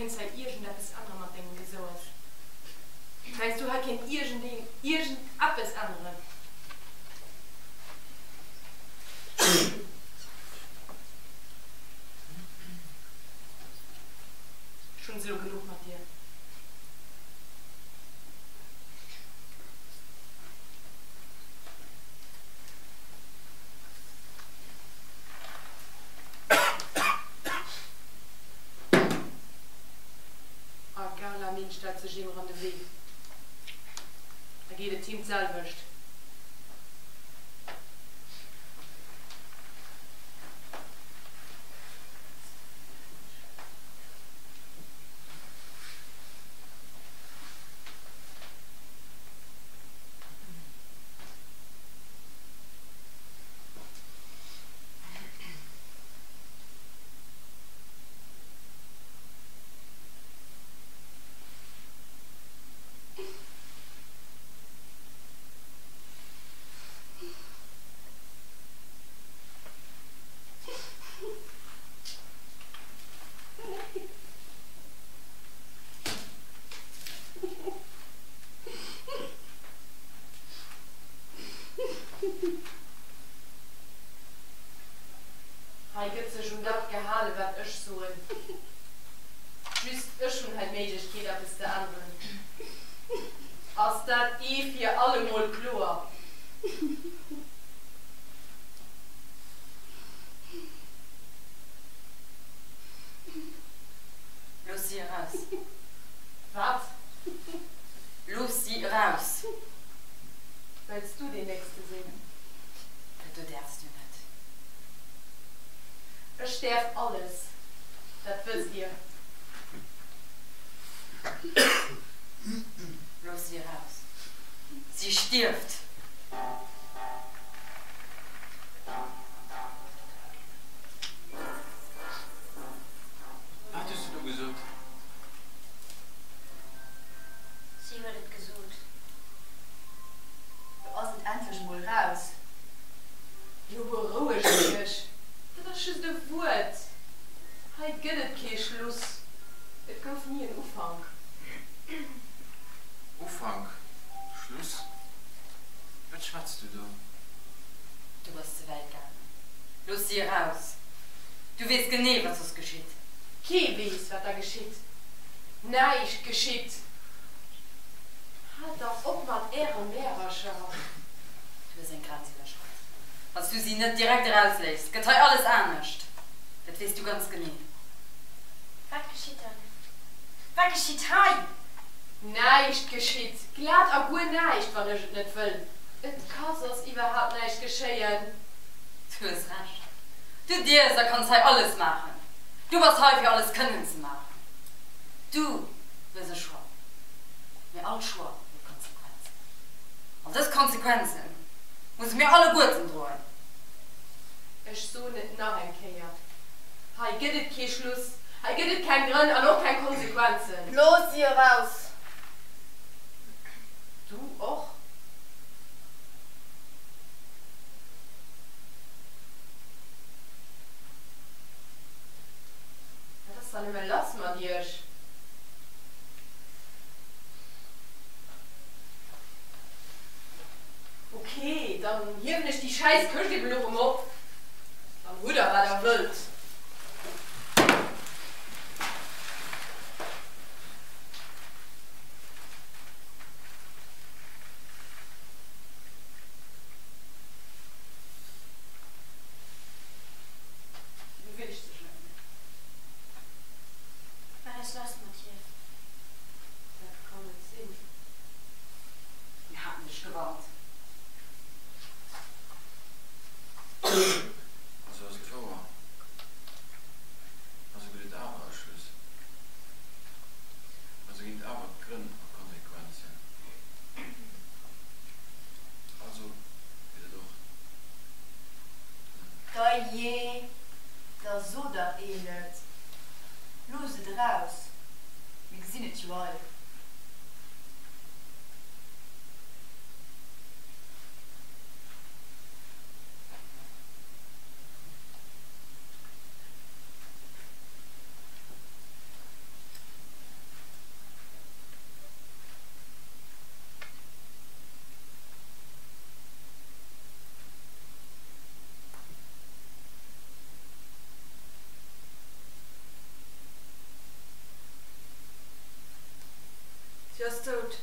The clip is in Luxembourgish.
kéints hei iergendeppes ännere mat dengem Gesouers? Mengs du, hei kéint iergendeen iergendeppes änneren? Ech hunn es elo genuch mat dir. A Garlamin stellt sech eemol an de Wee. Da geet et him d'selwecht. Hei gëtt sech un dat gehalen, wat ech soen. Just ech hunn hei d'Méiglechkeet, eppes ze änneren. Ass dat ee fir allemol kloer? Looss si eraus! Wat? Looss si eraus! Wëlls du deen Nächste sinn? Dat do däerfs du net. Ech däerf alles, dat wësst Dir. Looss si eraus! Si stierft! Wat hues du do gesot? Si huet et gesot. Lo ass et endlech emol raus. Lo berouegt Iech, dat ass just e Wuert. Hei gëtt et kee Schluss, et gouf ni en Ufank. Ufank? Schluss? Wat schwätz du do? Du bass ze wäit gaangen. Looss si eraus. Du weess genee, wat soss geschitt. Kee weess, wat da geschitt. Näischt geschitt. Haalt dach op mat äre Märercher. Du hues eng Grenz iwwerschratt. Wann s du si net direkt erausléiss, gëtt hei alles anescht. Dat weess du ganz genee. Wat geschitt dann? Wat geschitt hei? Näischt geschitt. Glat a guer näischt, wann ech et net wëll. Et ka soss iwwerhaapt näischt geschéien. Du hues Recht. Du dierfs a kanns hei alles maachen. Du bass hei fir alles kënnen ze maachen. Du hues e Choix. Mee all Choix huet Konsequenzen. An dës Konsequenze musse mir alleguerten droen. Ech soen et nach eng Kéier, Hei gëtt et kee Schluss, hei gëtt et keng Grënn an och keng Konsequenzen. Looss si eraus! Du och? Wat ass dann nëmme lass mat iech? Ok, dann hiewen ech déi schäiss Këscht eben elo rëm op. Dann hutt der wat der wëllt. Si beweegt sech net méi. Wat ass lass mat hir? Dat kann net sinn. Mir haten dech gewarnt. Also ass et wouer. Also gëtt et awer e Schluss. Also ginn et awer Grënn a Konsequenzen. Also gëtt et och en. Dajee, da so dach een et, looss et eraus, mir gesinn et jo all. ass dout.